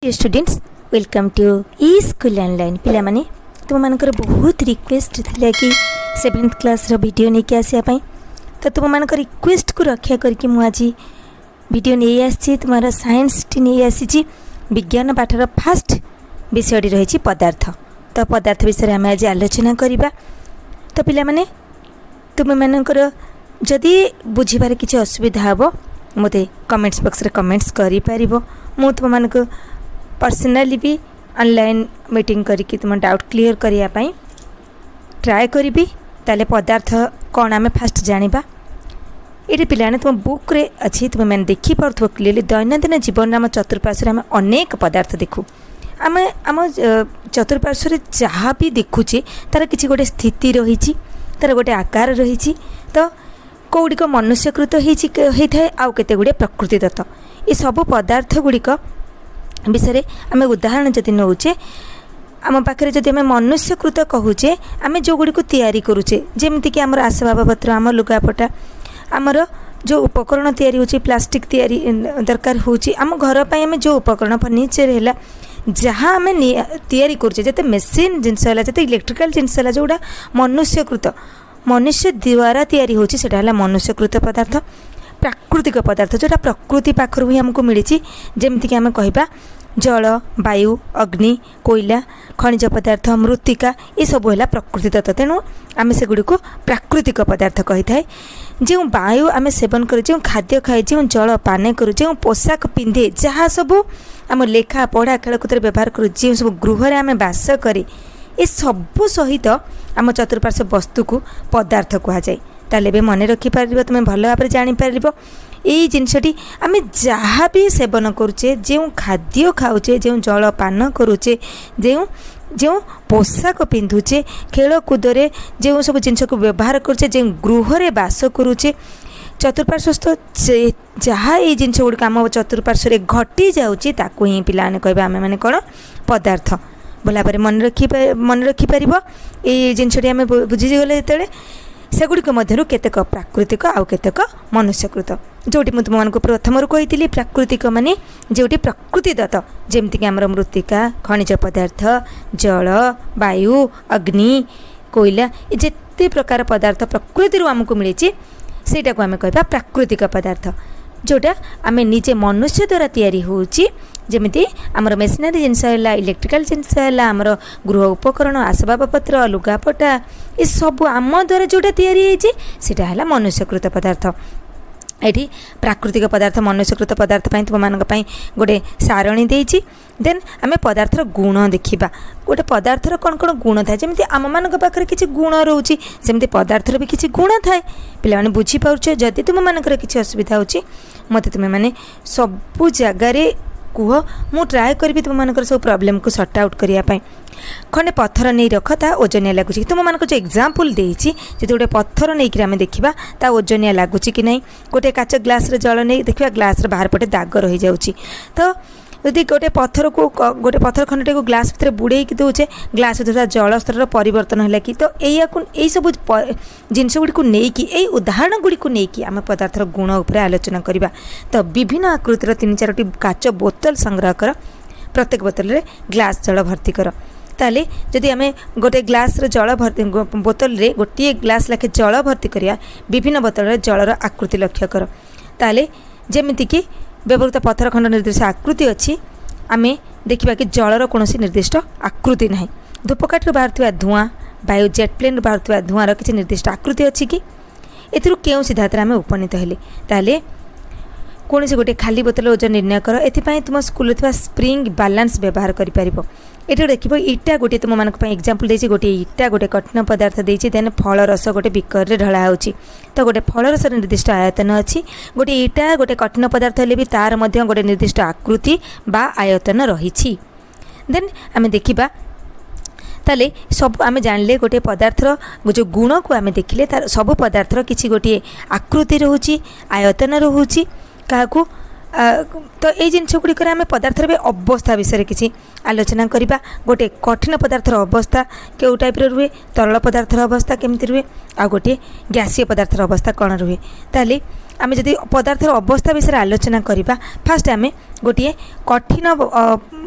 Students, welcome to E School Online. ପିଲାମାନେ, ତୁମମାନଙ୍କର ବହୁତ ରିକ୍ୱେଷ୍ଟ ଥିଲା କି ସେଭେନ୍ଥ କ୍ଲାସ୍ର ଭିଡ଼ିଓ ନେଇକି ଆସିବା ପାଇଁ। ତ ତୁମମାନଙ୍କ ରିକ୍ୱେଷ୍ଟକୁ ରକ୍ଷା କରିକି ମୁଁ ଆଜି ଭିଡ଼ିଓ ନେଇ ଆସିଛି। ତୁମର ସାଇନ୍ସଟି ନେଇ ଆସିଛି। ବିଜ୍ଞାନ ପାଠର ଫାଷ୍ଟ ବିଷୟଟି ରହିଛି ପଦାର୍ଥ। ତ ପଦାର୍ଥ ବିଷୟରେ ଆମେ ଆଜି ଆଲୋଚନା କରିବା। ତ ପିଲାମାନେ, ତୁମେମାନଙ୍କର ଯଦି ବୁଝିବାରେ କିଛି ଅସୁବିଧା ହେବ, ମୋତେ କମେଣ୍ଟସ୍ ବକ୍ସରେ କମେଣ୍ଟସ୍ କରିପାରିବ। ମୁଁ ତୁମମାନଙ୍କୁ ପର୍ସନାଲି ବି ଅନଲାଇନ୍ ମିଟିଂ କରିକି ତୁମ ଡାଉଟ୍ କ୍ଲିଅର୍ କରିବା ପାଇଁ ଟ୍ରାଏ କରିବି। ତାହେଲେ ପଦାର୍ଥ କ'ଣ, ଆମେ ଫାଷ୍ଟ ଜାଣିବା। ଏଇଠି ପିଲାମାନେ, ତୁମ ବୁକ୍ରେ ଅଛି, ତୁମେମାନେ ଦେଖିପାରୁଥିବ କ୍ଲିୟରଲି। ଦୈନନ୍ଦିନ ଜୀବନରେ ଆମ ଚତୁଃପାର୍ଶ୍ୱରେ ଆମେ ଅନେକ ପଦାର୍ଥ ଦେଖୁ। ଆମେ ଆମ ଚତୁଃପାର୍ଶ୍ୱରେ ଯାହା ବି ଦେଖୁଛେ, ତା'ର କିଛି ଗୋଟେ ସ୍ଥିତି ରହିଛି, ତା'ର ଗୋଟେ ଆକାର ରହିଛି। ତ କେଉଁଗୁଡ଼ିକ ମନୁଷ୍ୟକୃତ ହେଇଥାଏ ଆଉ କେତେ ଗୁଡ଼ିଏ ପ୍ରକୃତିଦତ୍ତ। ଏସବୁ ପଦାର୍ଥ ଗୁଡ଼ିକ ବିଷୟରେ ଆମେ ଉଦାହରଣ ଯଦି ନେଉଛେ, ଆମ ପାଖରେ ଯଦି ଆମେ ମନୁଷ୍ୟକୃତ କହୁଛେ, ଆମେ ଯେଉଁଗୁଡ଼ିକୁ ତିଆରି କରୁଛେ, ଯେମିତିକି ଆମର ଆସବାବପତ୍ର, ଆମ ଲୁଗାପଟା, ଆମର ଯେଉଁ ଉପକରଣ ତିଆରି ହେଉଛି, ପ୍ଲାଷ୍ଟିକ୍ ତିଆରି ଦରକାର ହେଉଛି ଆମ ଘର ପାଇଁ, ଆମେ ଯେଉଁ ଉପକରଣ, ଫର୍ଣ୍ଣିଚର୍ ହେଲା, ଯାହା ଆମେ ତିଆରି କରୁଛେ, ଯେତେ ମେସିନ୍ ଜିନିଷ ହେଲା, ଯେତେ ଇଲେକ୍ଟ୍ରିକାଲ୍ ଜିନିଷ ହେଲା, ଯେଉଁଗୁଡ଼ା ମନୁଷ୍ୟକୃତ, ମନୁଷ୍ୟ ଦ୍ୱାରା ତିଆରି ହେଉଛି, ସେଇଟା ହେଲା ମନୁଷ୍ୟକୃତ ପଦାର୍ଥ। ପ୍ରାକୃତିକ ପଦାର୍ଥ, ଯେଉଁଟା ପ୍ରକୃତି ପାଖରୁ ହିଁ ଆମକୁ ମିଳିଛି, ଯେମିତିକି ଆମେ କହିବା ଜଳ, ବାୟୁ, ଅଗ୍ନି, କୋଇଲା, ଖଣିଜ ପଦାର୍ଥ, ମୃତ୍ତିକା, ଏସବୁ ହେଲା ପ୍ରକୃତିଦତ୍ତ। ତେଣୁ ଆମେ ସେଗୁଡ଼ିକୁ ପ୍ରାକୃତିକ ପଦାର୍ଥ କହିଥାଏ। ଯେଉଁ ବାୟୁ ଆମେ ସେବନ କରୁ, ଯେଉଁ ଖାଦ୍ୟ ଖାଏ, ଯେଉଁ ଜଳ ପାନ କରୁ, ଯେଉଁ ପୋଷାକ ପିନ୍ଧେ, ଯାହା ସବୁ ଆମ ଲେଖା ପଢ଼ା ଖେଳକୁଦରେ ବ୍ୟବହାର କରୁ, ଯେଉଁ ସବୁ ଗୃହରେ ଆମେ ବାସ କରେ, ଏସବୁ ସହିତ ଆମ ଚତୁଃପାର୍ଶ୍ୱ ବସ୍ତୁକୁ ପଦାର୍ଥ କୁହାଯାଏ। ତାହେଲେ ଏବେ ମନେ ରଖିପାରିବ ତୁମେ, ଭଲ ଭାବରେ ଜାଣିପାରିବ ଏଇ ଜିନିଷଟି। ଆମେ ଯାହା ବି ସେବନ କରୁଛେ, ଯେଉଁ ଖାଦ୍ୟ ଖାଉଛେ, ଯେଉଁ ଜଳ ପାନ କରୁଛେ, ଯେଉଁ ଯେଉଁ ପୋଷାକ ପିନ୍ଧୁଛେ, ଖେଳକୁଦରେ ଯେଉଁ ସବୁ ଜିନିଷକୁ ବ୍ୟବହାର କରୁଛେ, ଯେଉଁ ଗୃହରେ ବାସ କରୁଛେ, ଚତୁଃପାର୍ଶ୍ୱସ୍ଥ ଯାହା ଏଇ ଜିନିଷ ଗୁଡ଼ିକ ଆମ ଚତୁଃପାର୍ଶ୍ୱରେ ଘଟି ଯାଉଛି, ତାକୁ ହିଁ ପିଲାମାନେ କହିବା ଆମେମାନେ କ'ଣ? ପଦାର୍ଥ। ଭଲ ଭାବରେ ମନେ ରଖିପାରିବ ଏଇ ଜିନିଷଟି। ଆମେ ବୁଝିଗଲେ ଯେତେବେଳେ, ସେଗୁଡ଼ିକ ମଧ୍ୟରୁ କେତେକ ପ୍ରାକୃତିକ ଆଉ କେତେକ ମନୁଷ୍ୟକୃତ। ଯେଉଁଠି ମୁଁ ତୁମମାନଙ୍କୁ ପ୍ରଥମରୁ କହିଥିଲି, ପ୍ରାକୃତିକ ମାନେ ଯେଉଁଠି ପ୍ରକୃତିଦତ୍ତ, ଯେମିତିକି ଆମର ମୃତ୍ତିକା, ଖଣିଜ ପଦାର୍ଥ, ଜଳ, ବାୟୁ, ଅଗ୍ନି, କୋଇଲା, ଏ ଯେତେ ପ୍ରକାର ପଦାର୍ଥ ପ୍ରକୃତିରୁ ଆମକୁ ମିଳିଛି, ସେଇଟାକୁ ଆମେ କହିବା ପ୍ରାକୃତିକ ପଦାର୍ଥ। ଯେଉଁଟା ଆମେ ନିଜେ ମନୁଷ୍ୟ ଦ୍ୱାରା ତିଆରି ହେଉଛି, ଯେମିତି ଆମର ମେସିନାରୀ ଜିନିଷ ହେଲା, ଇଲେକ୍ଟ୍ରିକାଲ ଜିନିଷ ହେଲା, ଆମର ଗୃହ ଉପକରଣ, ଆସବାବପତ୍ର, ଲୁଗାପଟା, ଏସବୁ ଆମ ଦ୍ୱାରା ଯେଉଁଟା ତିଆରି ହେଇଛି, ସେଇଟା ହେଲା ମନୁଷ୍ୟକୃତ ପଦାର୍ଥ। ଏଠି ପ୍ରାକୃତିକ ପଦାର୍ଥ, ମନୁଷ୍ୟକୃତ ପଦାର୍ଥ ପାଇଁ ତୁମମାନଙ୍କ ପାଇଁ ଗୋଟେ ସାରଣୀ ଦେଇଛି। ଦେନ୍ ଆମେ ପଦାର୍ଥର ଗୁଣ ଦେଖିବା। ଗୋଟେ ପଦାର୍ଥର କ'ଣ କ'ଣ ଗୁଣ ଥାଏ? ଯେମିତି ଆମମାନଙ୍କ ପାଖରେ କିଛି ଗୁଣ ରହୁଛି, ସେମିତି ପଦାର୍ଥର ବି କିଛି ଗୁଣ ଥାଏ। ପିଲାମାନେ, ବୁଝିପାରୁଛ? ଯଦି ତୁମମାନଙ୍କର କିଛି ଅସୁବିଧା ହେଉଛି, ମୋତେ ତୁମେମାନେ ସବୁ ଜାଗାରେ କୁହ। ମୁଁ ଟ୍ରାଏ କରିବି ତୁମମାନଙ୍କର ସବୁ ପ୍ରୋବ୍ଲେମକୁ ସର୍ଟ ଆଉଟ୍ କରିବା ପାଇଁ। ଖଣ୍ଡେ ପଥର ନେଇ ରଖ, ତା ଓଜନିଆ ଲାଗୁଛି କି? ତୁମମାନଙ୍କୁ ଯେଉଁ ଏକ୍ଜାମ୍ପଲ୍ ଦେଇଛି, ଯଦି ଗୋଟେ ପଥର ନେଇକରି ଆମେ ଦେଖିବା, ତା ଓଜନିଆ ଲାଗୁଛି କି ନାହିଁ? ଗୋଟେ କାଚ ଗ୍ଲାସ୍ରେ ଜଳ ନେଇ ଦେଖିବା, ଗ୍ଲାସ୍ର ବାହାର ପଟେ ଦାଗ ରହିଯାଉଛି। ତ ଯଦି ଗୋଟେ ପଥରକୁ, ଗୋଟେ ପଥର ଖଣ୍ଡଟିକୁ ଗ୍ଲାସ୍ ଭିତରେ ବୁଡ଼େଇକି ଦେଉଛେ, ଗ୍ଲାସ୍ ଭିତରେ ଜଳସ୍ତରର ପରିବର୍ତ୍ତନ ହେଲା କି? ତ ଏଇଆକୁ, ଏଇସବୁ ଜିନିଷ ଗୁଡ଼ିକୁ ନେଇକି, ଏଇ ଉଦାହରଣ ଗୁଡ଼ିକୁ ନେଇକି ଆମେ ପଦାର୍ଥର ଗୁଣ ଉପରେ ଆଲୋଚନା କରିବା। ତ ବିଭିନ୍ନ ଆକୃତିର ତିନି ଚାରୋଟି କାଚ ବୋତଲ ସଂଗ୍ରହ କର। ପ୍ରତ୍ୟେକ ବୋତଲରେ ଗ୍ଲାସ୍ ଜଳ ଭର୍ତ୍ତି କର। ତାହେଲେ ଯଦି ଆମେ ଗୋଟେ ଗ୍ଲାସ୍ର ଜଳ ଭର୍ତ୍ତି, ବୋତଲରେ ଗୋଟିଏ ଗ୍ଲାସ୍ ଲେଖେ ଜଳ ଭର୍ତ୍ତି କରିବା, ବିଭିନ୍ନ ବୋତଲରେ ଜଳର ଆକୃତି ଲକ୍ଷ୍ୟ କର। ତାହେଲେ ଯେମିତିକି ବ୍ୟବହୃତ ପଥର ଖଣ୍ଡ ନିର୍ଦ୍ଦିଷ୍ଟ ଆକୃତି ଅଛି, ଆମେ ଦେଖିବା କି ଜଳର କୌଣସି ନିର୍ଦ୍ଦିଷ୍ଟ ଆକୃତି ନାହିଁ। ଧୂପକାଠିରୁ ବାହାରୁଥିବା ଧୂଆଁ, ବାୟୁ ଜେଟ୍ ପ୍ଲେନ୍ରୁ ବାହାରୁଥିବା ଧୂଆଁର କିଛି ନିର୍ଦ୍ଦିଷ୍ଟ ଆକୃତି ଅଛି କି? ଏଥିରୁ କେଉଁ ସିଦ୍ଧାନ୍ତରେ ଆମେ ଉପନୀତ ହେଲେ? ତାହେଲେ କୌଣସି ଗୋଟିଏ ଖାଲି ବୋତଲ ଓଜନ ନିର୍ଣ୍ଣୟ କର। ଏଥିପାଇଁ ତୁମ ସ୍କୁଲରେ ଥିବା ସ୍ପ୍ରିଙ୍ଗ ବାଲାନ୍ସ ବ୍ୟବହାର କରିପାରିବ। ଏଠି ଦେଖିବ, ଇଟା ଗୋଟିଏ ତୁମମାନଙ୍କ ପାଇଁ ଏକ୍ଜାମ୍ପଲ୍ ଦେଇଛି। ଗୋଟିଏ ଇଟା, ଗୋଟେ କଠିନ ପଦାର୍ଥ ଦେଇଛି। ଦେନ୍ ଫଳ ରସ ଗୋଟେ ବିକରରେ ଢଳା ହେଉଛି। ତ ଗୋଟେ ଫଳ ରସର ନିର୍ଦ୍ଦିଷ୍ଟ ଆୟତନ ଅଛି। ଗୋଟେ ଇଟା ଗୋଟେ କଠିନ ପଦାର୍ଥ ହେଲେ ବି ତା'ର ମଧ୍ୟ ଗୋଟେ ନିର୍ଦ୍ଦିଷ୍ଟ ଆକୃତି ବା ଆୟତନ ରହିଛି। ଦେନ୍ ଆମେ ଦେଖିବା। ତାହେଲେ ସବୁ ଆମେ ଜାଣିଲେ, ଗୋଟିଏ ପଦାର୍ଥର ଯେଉଁ ଗୁଣକୁ ଆମେ ଦେଖିଲେ, ତାର ସବୁ ପଦାର୍ଥର କିଛି ଗୋଟିଏ ଆକୃତି ରହୁଛି, ଆୟତନ ରହୁଛି କାହାକୁ। ତ ଏଇ ଜିନିଷ ଗୁଡ଼ିକରେ ଆମେ ପଦାର୍ଥର ବି ଅବସ୍ଥା ବିଷୟରେ କିଛି ଆଲୋଚନା କରିବା। ଗୋଟେ କଠିନ ପଦାର୍ଥର ଅବସ୍ଥା କେଉଁ ଟାଇପ୍ର ରୁହେ, ତରଳ ପଦାର୍ଥର ଅବସ୍ଥା କେମିତି ରୁହେ, ଆଉ ଗୋଟିଏ ଗ୍ୟାସୀୟ ପଦାର୍ଥର ଅବସ୍ଥା କ'ଣ ରୁହେ? ତାହେଲେ ଆମେ ଯଦି ପଦାର୍ଥର ଅବସ୍ଥା ବିଷୟରେ ଆଲୋଚନା କରିବା, ଫାଷ୍ଟ ଆମେ ଗୋଟିଏ କଠିନ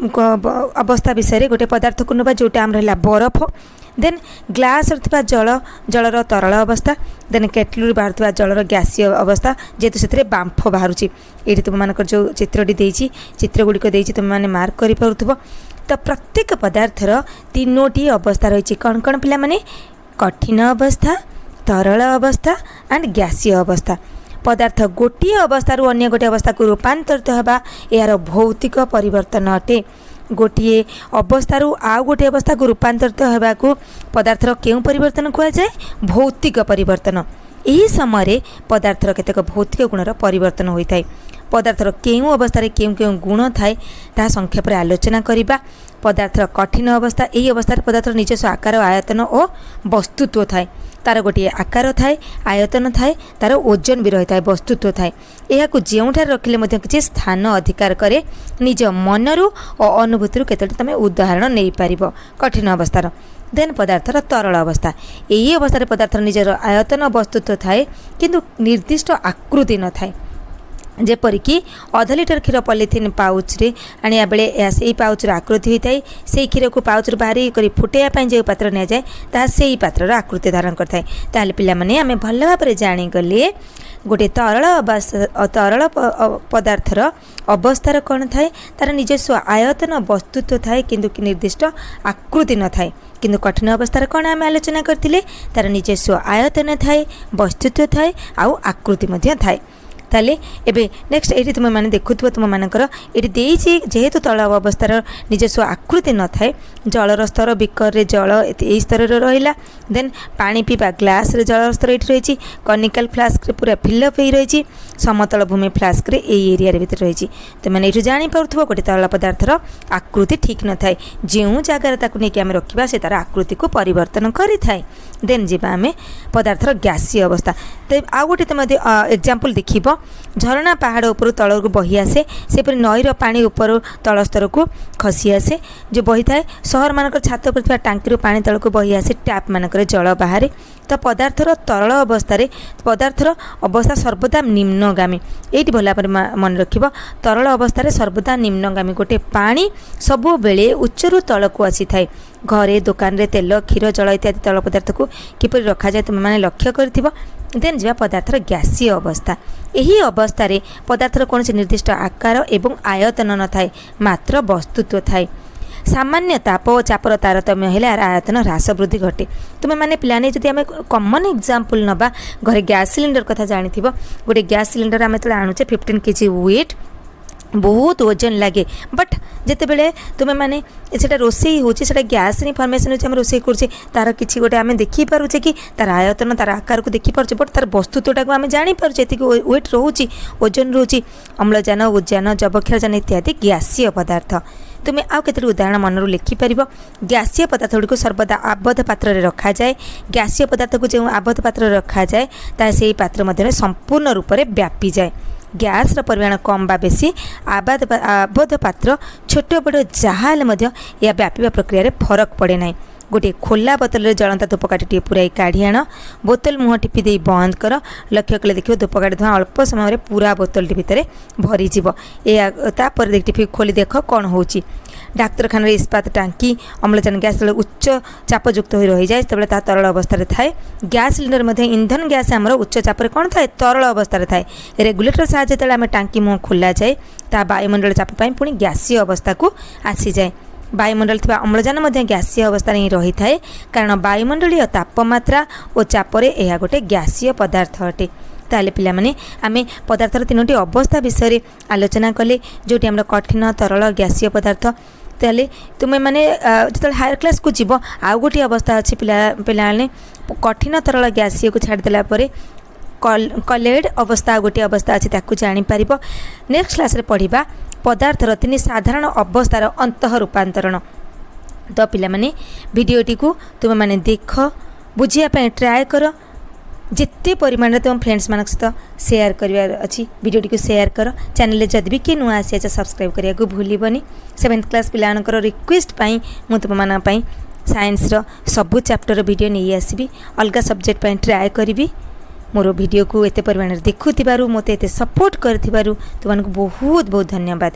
ଅବସ୍ଥା ବିଷୟରେ ଗୋଟିଏ ପଦାର୍ଥକୁ ନେବା, ଯେଉଁଟା ଆମର ହେଲା ବରଫ। ଦେନ୍ ଗ୍ଲାସ୍ରେ ଥିବା ଜଳ, ଜଳର ତରଳ ଅବସ୍ଥା। ଦେନ୍ କେଟଲରୁ ବାହାରୁଥିବା ଜଳର ଗ୍ୟାସୀୟ ଅବସ୍ଥା, ଯେହେତୁ ସେଥିରେ ବାମ୍ଫ ବାହାରୁଛି। ଏଇଠି ତୁମମାନଙ୍କର ଯେଉଁ ଚିତ୍ରଟି ଦେଇଛି, ଚିତ୍ର ଗୁଡ଼ିକ ଦେଇଛି, ତୁମେମାନେ ମାର୍କ କରିପାରୁଥିବ। ତ ପ୍ରତ୍ୟେକ ପଦାର୍ଥର ତିନୋଟି ଅବସ୍ଥା ରହିଛି। କ'ଣ କ'ଣ ପିଲାମାନେ? କଠିନ ଅବସ୍ଥା, ତରଳ ଅବସ୍ଥା ଆଣ୍ଡ ଗ୍ୟାସୀୟ ଅବସ୍ଥା। ପଦାର୍ଥ ଗୋଟିଏ ଅବସ୍ଥାରୁ ଅନ୍ୟ ଗୋଟିଏ ଅବସ୍ଥାକୁ ରୂପାନ୍ତରିତ ହେବା ଏହାର ଭୌତିକ ପରିବର୍ତ୍ତନ ଅଟେ। ଗୋଟିଏ ଅବସ୍ଥାରୁ ଆଉ ଗୋଟିଏ ଅବସ୍ଥାକୁ ରୂପାନ୍ତରିତ ହେବାକୁ ପଦାର୍ଥର କେଉଁ ପରିବର୍ତ୍ତନ କୁହାଯାଏ? ଭୌତିକ ପରିବର୍ତ୍ତନ। ଏହି ସମୟରେ ପଦାର୍ଥର କେତେକ ଭୌତିକ ଗୁଣର ପରିବର୍ତ୍ତନ ହୋଇଥାଏ। ପଦାର୍ଥର କେଉଁ ଅବସ୍ଥାରେ କେଉଁ କେଉଁ ଗୁଣ ଥାଏ, ତାହା ସଂକ୍ଷେପରେ ଆଲୋଚନା କରିବା। ପଦାର୍ଥର କଠିନ ଅବସ୍ଥା। ଏହି ଅବସ୍ଥାରେ ପଦାର୍ଥର ନିଜସ୍ୱ ଆକାର, ଆୟତନ ଓ ବସ୍ତୁତ୍ୱ ଥାଏ। ତା'ର ଗୋଟିଏ ଆକାର ଥାଏ, ଆୟତନ ଥାଏ, ତା'ର ଓଜନ ବି ରହିଥାଏ, ବସ୍ତୁତ୍ୱ ଥାଏ। ଏହାକୁ ଯେଉଁଠାରେ ରଖିଲେ ମଧ୍ୟ କିଛି ସ୍ଥାନ ଅଧିକାର କରେ। ନିଜ ମନରୁ ଓ ଅନୁଭୂତିରୁ କେତୋଟି ତୁମେ ଉଦାହରଣ ନେଇପାରିବ କଠିନ ଅବସ୍ଥାର। ଦେନ୍ ପଦାର୍ଥର ତରଳ ଅବସ୍ଥା। ଏହି ଅବସ୍ଥାରେ ପଦାର୍ଥର ନିଜର ଆୟତନ, ବସ୍ତୁତ୍ୱ ଥାଏ, କିନ୍ତୁ ନିର୍ଦ୍ଦିଷ୍ଟ ଆକୃତି ନଥାଏ। ଯେପରିକି ଅଧ ଲିଟର କ୍ଷୀର ପଲିଥିନ୍ ପାଉଚ୍ରେ ଆଣିବା ବେଳେ ଏହା ସେଇ ପାଉଚ୍ର ଆକୃତି ହୋଇଥାଏ। ସେଇ କ୍ଷୀରକୁ ପାଉଚ୍ରୁ ବାହାରି କରି ଫୁଟାଇବା ପାଇଁ ଯେଉଁ ପାତ୍ର ନିଆଯାଏ, ତାହା ସେଇ ପାତ୍ରର ଆକୃତି ଧାରଣ କରିଥାଏ। ତାହେଲେ ପିଲାମାନେ, ଆମେ ଭଲ ଭାବରେ ଜାଣିଗଲେ ଗୋଟିଏ ତରଳ ପଦାର୍ଥର ଅବସ୍ଥାର କ'ଣ ଥାଏ। ତା'ର ନିଜସ୍ୱ ଆୟତନ, ବସ୍ତୁତ୍ୱ ଥାଏ, କିନ୍ତୁ ନିର୍ଦ୍ଦିଷ୍ଟ ଆକୃତି ନଥାଏ। କିନ୍ତୁ କଠିନ ଅବସ୍ଥାରେ କ'ଣ ଆମେ ଆଲୋଚନା କରିଥିଲେ? ତା'ର ନିଜସ୍ୱ ଆୟତନ ଥାଏ, ବସ୍ତୁତ୍ୱ ଥାଏ ଆଉ ଆକୃତି ମଧ୍ୟ ଥାଏ। ତାହେଲେ ଏବେ ନେକ୍ସଟ ଏଇଠି ତୁମେମାନେ ଦେଖୁଥିବ, ତୁମମାନଙ୍କର ଏଇଠି ଦେଇଛି, ଯେହେତୁ ତରଳ ଅବସ୍ଥାର ନିଜସ୍ୱ ଆକୃତି ନଥାଏ, ଜଳର ସ୍ତର ବିକରରେ ଜଳ ଏଇ ସ୍ତରରେ ରହିଲା। ଦେନ୍ ପାଣି ପିଇବା ଗ୍ଲାସ୍ରେ ଜଳର ସ୍ତର ଏଇଠି ରହିଛି। କନିକାଲ ଫ୍ଲାସ୍କରେ ପୁରା ଫିଲ୍ଅପ୍ ହେଇ ରହିଛି। ସମତଳ ଭୂମି ଫ୍ଲାସ୍କରେ ଏଇ ଏରିଆରେ ଭିତରେ ରହିଛି। ତୁମେମାନେ ଏଇଠୁ ଜାଣିପାରୁଥିବ, ଗୋଟେ ତରଳ ପଦାର୍ଥର ଆକୃତି ଠିକ୍ ନଥାଏ। ଯେଉଁ ଜାଗାରେ ତାକୁ ନେଇକି ଆମେ ରଖିବା, ସେ ତା'ର ଆକୃତିକୁ ପରିବର୍ତ୍ତନ କରିଥାଏ। ଦେନ୍ ଯିବା ଆମେ ପଦାର୍ଥର ଗ୍ୟାସୀୟ ଅବସ୍ଥା। ତ ଆଉ ଗୋଟେ ତୁମେ ଯଦି ଏକ୍ଜାମ୍ପଲ୍ ଦେଖିବ, ଝରଣା ପାହାଡ଼ ଉପରୁ ତଳକୁ ବହି ଆସେ, ସେପରି ନଈର ପାଣି ଉପରୁ ତଳ ସ୍ତରକୁ ଖସି ଆସେ, ଯେଉଁ ବହିଥାଏ। ସହରମାନଙ୍କର ଛାତ ଉପରେ ଥିବା ଟାଙ୍କିରୁ ପାଣି ତଳକୁ ବହି ଆସେ, ଟ୍ୟାପ୍ ମାନଙ୍କରେ ଜଳ ବାହାରେ। ତ ପଦାର୍ଥର ତରଳ ଅବସ୍ଥାରେ ପଦାର୍ଥର ଅବସ୍ଥା ସର୍ବଦା ନିମ୍ନଗାମୀ। ଏଇଠି ଭଲ ଭାବରେ ମନେ ରଖିବ, ତରଳ ଅବସ୍ଥାରେ ସର୍ବଦା ନିମ୍ନଗାମୀ। ଗୋଟେ ପାଣି ସବୁବେଳେ ଉଚ୍ଚରୁ ତଳକୁ ଆସିଥାଏ। ଘରେ, ଦୋକାନରେ ତେଲ, କ୍ଷୀର, ଜଳ ଇତ୍ୟାଦି ତରଳ ପଦାର୍ଥକୁ କିପରି ରଖାଯାଏ, ତୁମେମାନେ ଲକ୍ଷ୍ୟ କରିଥିବ। ଦେନ୍ ଯିବା ପଦାର୍ଥର ଗ୍ୟାସୀୟ ଅବସ୍ଥା। ଏହି ଅବସ୍ଥାରେ ପଦାର୍ଥର କୌଣସି ନିର୍ଦ୍ଦିଷ୍ଟ ଆକାର ଏବଂ ଆୟତନ ନଥାଏ, ମାତ୍ର ବସ୍ତୁତ୍ୱ ଥାଏ। ସାମାନ୍ୟ ତାପ ଓ ଚାପର ତାରତମ୍ୟ ହେଲେ ଏହାର ଆୟତନ ହ୍ରାସ ବୃଦ୍ଧି ଘଟେ। ତୁମେମାନେ ପିଲାମାନେ, ଯଦି ଆମେ କମନ୍ ଏକ୍ଜାମ୍ପଲ୍ ନେବା, ଘରେ ଗ୍ୟାସ୍ ସିଲିଣ୍ଡର କଥା ଜାଣିଥିବ। ଗୋଟେ ଗ୍ୟାସ୍ ସିଲିଣ୍ଡର ଆମେ ଯେତେବେଳେ ଆଣୁଛେ, 15 କେଜି ୱେଟ୍, ବହୁତ ଓଜନ ଲାଗେ। ବଟ୍ ଯେତେବେଳେ ତୁମେମାନେ ସେଇଟା ରୋଷେଇ ହେଉଛି, ସେଇଟା ଗ୍ୟାସ୍ରେ ହିଁ ଫର୍ମେସନ୍ ହେଉଛି, ଆମେ ରୋଷେଇ କରୁଛେ, ତା'ର କିଛି ଗୋଟେ ଆମେ ଦେଖିପାରୁଛେ କି ତା'ର ଆୟତନ, ତା'ର ଆକାରକୁ ଦେଖିପାରୁଛେ? ବଟ୍ ତା'ର ବସ୍ତୁତ୍ୱଟାକୁ ଆମେ ଜାଣିପାରୁଛେ, ଏତିକି ୱେଟ୍ ରହୁଛି, ଓଜନ ରହୁଛି। ଅମ୍ଳଜାନ, ଉଦ୍ଜାନ, ଯବକ୍ଷାରଜାନ ଇତ୍ୟାଦି ଗ୍ୟାସୀୟ ପଦାର୍ଥ। ତୁମେ ଆଉ କେତୋଟି ଉଦାହରଣ ମନରୁ ଲେଖିପାରିବ। ଗ୍ୟାସୀୟ ପଦାର୍ଥ ଗୁଡ଼ିକୁ ସର୍ବଦା ଆବଦ୍ଧ ପାତ୍ରରେ ରଖାଯାଏ। ଗ୍ୟାସୀୟ ପଦାର୍ଥକୁ ଯେଉଁ ଆବଦ୍ଧ ପାତ୍ରରେ ରଖାଯାଏ, ତାହା ସେହି ପାତ୍ର ମଧ୍ୟରେ ସମ୍ପୂର୍ଣ୍ଣ ରୂପରେ ବ୍ୟାପିଯାଏ। ଗ୍ୟାସ୍ର ପରିମାଣ କମ୍ ବା ବେଶୀ, ଆବଦ୍ଧ ପାତ୍ର ଛୋଟ ବଡ଼ ଯାହା ହେଲେ ମଧ୍ୟ ଏହା ବ୍ୟାପିବା ପ୍ରକ୍ରିୟାରେ ଫରକ ପଡ଼େ ନାହିଁ। ଗୋଟିଏ ଖୋଲା ବୋତଲରେ ଜଳନ୍ତା ଧୂପକାଠିଟିଏ ପୁରାଇ କାଢ଼ି ଆଣ। ବୋତଲ ମୁହଁ ଟିପି ଦେଇ ବନ୍ଦ କର। ଲକ୍ଷ୍ୟ କଲେ ଦେଖିବ, ଧୂପକାଠି ଧୂଆଁ ଅଳ୍ପ ସମୟରେ ପୁରା ବୋତଲଟି ଭିତରେ ଭରିଯିବ। ଏହା ତାପରେ ଦେଖି ଟିପି ଖୋଲି ଦେଖ କ'ଣ ହେଉଛି। ଡାକ୍ତରଖାନାରେ ଇସ୍ପାତ ଟାଙ୍କି ଅମ୍ଳଜାନ ଗ୍ୟାସ୍ ଯେତେବେଳେ ଉଚ୍ଚ ଚାପଯୁକ୍ତ ହୋଇ ରହିଯାଏ, ସେତେବେଳେ ତାହା ତରଳ ଅବସ୍ଥାରେ ଥାଏ। ଗ୍ୟାସ୍ ସିଲିଣ୍ଡର ମଧ୍ୟ ଇନ୍ଧନ ଗ୍ୟାସ୍ ଆମର ଉଚ୍ଚ ଚାପରେ କ'ଣ ଥାଏ? ତରଳ ଅବସ୍ଥାରେ ଥାଏ। ରେଗୁଲେଟର ସାହାଯ୍ୟ ଯେତେବେଳେ ଆମେ ଟାଙ୍କି ମୁହଁ ଖୋଲାଯାଏ, ତାହା ବାୟୁମଣ୍ଡଳ ଚାପ ପାଇଁ ପୁଣି ଗ୍ୟାସୀୟ ଅବସ୍ଥାକୁ ଆସିଯାଏ। ବାୟୁମଣ୍ଡଳ ଥିବା ଅମ୍ଳଜାନ ମଧ୍ୟ ଗ୍ୟାସୀୟ ଅବସ୍ଥାରେ ହିଁ ରହିଥାଏ, କାରଣ ବାୟୁମଣ୍ଡଳୀୟ ତାପମାତ୍ରା ଓ ଚାପରେ ଏହା ଗୋଟେ ଗ୍ୟାସୀୟ ପଦାର୍ଥ ଅଟେ। ତାହେଲେ ପିଲାମାନେ, ଆମେ ପଦାର୍ଥର ତିନୋଟି ଅବସ୍ଥା ବିଷୟରେ ଆଲୋଚନା କଲେ, ଯେଉଁଠି ଆମର କଠିନ, ତରଳ, ଗ୍ୟାସୀୟ ପଦାର୍ଥ। ତାହେଲେ ତୁମେମାନେ ଯେତେବେଳେ ହାୟର କ୍ଲାସ୍କୁ ଯିବ, ଆଉ ଗୋଟିଏ ଅବସ୍ଥା ଅଛି। ପିଲାମାନେ, କଠିନ, ତରଳ, ଗ୍ୟାସୀୟକୁ ଛାଡ଼ିଦେଲା ପରେ କଲଏଡ୍ ଅବସ୍ଥା ଆଉ ଗୋଟିଏ ଅବସ୍ଥା ଅଛି, ତାକୁ ଜାଣିପାରିବ। ନେକ୍ସଟ କ୍ଲାସ୍ରେ ପଢ଼ିବା ପଦାର୍ଥର ତିନି ସାଧାରଣ ଅବସ୍ଥାର ଅନ୍ତଃ ରୂପାନ୍ତରଣ। ତ ପିଲାମାନେ, ଭିଡ଼ିଓଟିକୁ ତୁମେମାନେ ଦେଖ, ବୁଝିବା ପାଇଁ ଟ୍ରାଏ କର। ଯେତେ ପରିମାଣରେ ତୁମ ଫ୍ରେଣ୍ଡସ୍ମାନଙ୍କ ସହିତ ସେୟାର କରିବାର ଅଛି, ଭିଡ଼ିଓଟିକୁ ସେୟାର କର। ଚ୍ୟାନେଲରେ ଯଦି ବି କିଏ ନୂଆ ଆସିଅଛ, ସବସ୍କ୍ରାଇବ୍ କରିବାକୁ ଭୁଲିବନି। ସେଭେନ୍ଥ କ୍ଲାସ୍ ପିଲାମାନଙ୍କର ରିକ୍ୱେଷ୍ଟ ପାଇଁ ମୁଁ ତୁମମାନଙ୍କ ପାଇଁ ସାଇନ୍ସର ସବୁ ଚାପ୍ଟର ଭିଡ଼ିଓ ନେଇ ଆସିବି। ଅଲଗା ସବଜେକ୍ଟ ପାଇଁ ଟ୍ରାଏ କରିବି। ମୋର ଭିଡ଼ିଓକୁ ଏତେ ପରିମାଣରେ ଦେଖୁଥିବାରୁ, ମୋତେ ଏତେ ସପୋର୍ଟ କରିଥିବାରୁ ତୁମମାନଙ୍କୁ ବହୁତ ବହୁତ ଧନ୍ୟବାଦ।